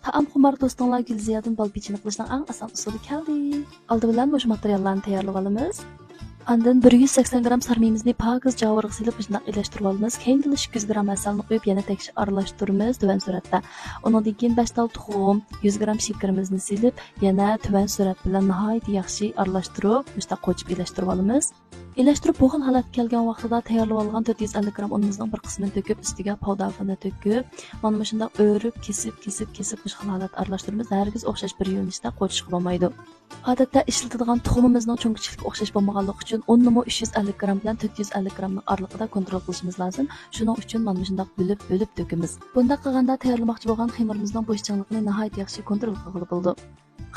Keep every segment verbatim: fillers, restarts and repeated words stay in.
تائامخۇمار دوستۇڭلار گۈلزىيادىن بال پېچىنى قىلىشنىڭ ئەڭ ئاسان ئۇسۇلى كەلدى. ئالدى بىلەن مۇشۇ ماتېرىياللارنى تەييارلىۋالىمىز. ئاندىن بىر يۈز سەكسەن گرام سارمىيىمىزنى پاكىز جاۋۇرغا سېلىپ مۇشۇنداق ئىلەشتۈرۈۋالىمىز. كەينىدىنلا ئىككى يۈز گرام ھەسەلنى قۇيۇپ يەنە تەكشى ئارىلاشتۇرىمىز تۆۋەن سۈرئەتتە. ئۇنىڭدىن كېيىن بەش تال تۇخۇم، يۈز گرام شېكىرىمىزنى سېلىپ يەنە تۆۋەن سۈرئەت بىلەن ناھايىتى ياخشى ئارىلاشتۇرۇپ مۇشۇنداق قوچۇپ ئىلەشتۈرۈۋالىمىز. ئىلەشتۈرۈپ بۇ خىل ھالەتكە كەلگەن ۋاقتىدا تەييارلىۋالغان تۆت يۈز ئەللىك گرام ئۇنىمىزنىڭ بىر قىسمىنى تۆكۈپ ئۈستىگە پاۋداپىنى تۆكۈپ مانا مۇشۇنداق ئۆرۈپ كېسىپ كېسىپ كېسىپ مۇشۇ خىل ھالەتتە ئارىلاشتۇرىمىز. ھەرگىز ئوخشاش بىر يۆنىلىشتە قوچۇشقا بولمايدۇ. ئادەتتە ئىشلىتىدىغان تۇخۇمىمىزنىڭ چوڭ كىچىكلىكى ئوخشاش بولمىغانلىقى ئۈچۈن ئۇننىمۇ ئۈچ يۈز ئەللىك گرام بىلەن تۆت يۈز ئەللىك گرامنىڭ ئارىلىقىدا كونترول قىلىشىمىز لازىم. شۇنىڭ ئۈچۈن مانا مۇشۇنداق بۆلۈپ بۆلۈپ تۆكىمىز. بۇنداق قىلغاندا تەييارلىماقچى بولغان خېمىرىمىزنىڭ بوش چىڭلىقىنى ناھايىتى ياخشى كونترول قىلغىلى بولىدۇ.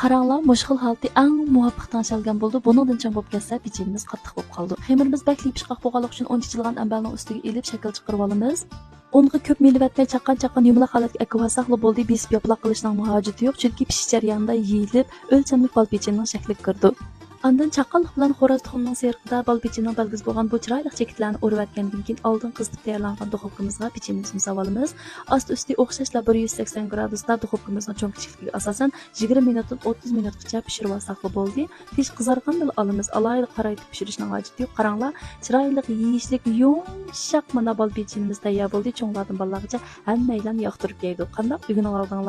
قاراڭلار، مۇشۇ خىل ھالىتى ئەڭ مۇۋاپىق تەڭشەلگەن بولىدۇ. بۇنىڭدىن چىڭ بولۇپ كەتسە، پېچىنىمىز قاتتىق بولۇپ قالىدۇ. خېمىرىمىز بەكلا يېپىشقاق بولغانلىقى ئۈچۈن ئۇن چېچىلغان ئەمبەرنىڭ ئۈستىگە ئېلىپ شەكىل چىقىرىۋالىمىز. ئۇنغا كۆپ مېلىۋەتمەي چاققان-چاققان يۇمىلاق ھالەتكە ئەكىۋالساقلا بولدى. بېسىپ ياپىلاق قىلىشنىڭمۇ ھاجىتى يوق، چۈنكى پىشىش جەريانىدا يېيىلىپ ئۆلچەملىك بال پېچىنىنىڭ شەكلىگە كىرىدۇ. ئاندىن چاققانلىق بىلەن خوراز تۇخۇمىنىڭ سېرىقىدا بال پېچىنىنىڭ بەلگىسى بولغان بۇ چىرايلىق چېكىتلەرنى ئۇرۇۋەتكەندىن كېيىن ئالدىن قىزىتىپ تەييارلانغان دۇخوپكىمىزغا پېچىنىمىزنى سالىۋالىمىز. ئاستى ئۈستى ئوخشاشلا بىر يۈز سەكسەن گرادۇستا دۇخوپكىمىزنىڭ چوڭ كىچىكلىكىگە ئاساسەن يىگىرمە مىنۇتتىن ئوتتۇز مىنۇتقىچە پىشۇرۇۋالساقلا بولدى. پېچ قىزارغاندىلا ئالىمىز، ئالاھىدە قارايتىپ پىشۇرۇشنىڭ ھاجىتى يوق. قاراڭلار، چىرايلىق، يېيىشلىك، يۇمشاق مانا بال پېچىنىمىز تەييار بولدى. چوڭلاردىن بالىلارغىچە ھەممەيلەن ياقتۇرۇپ يەيدۇ. قانداق، ئۆگىنىۋالدىڭلارمۇ؟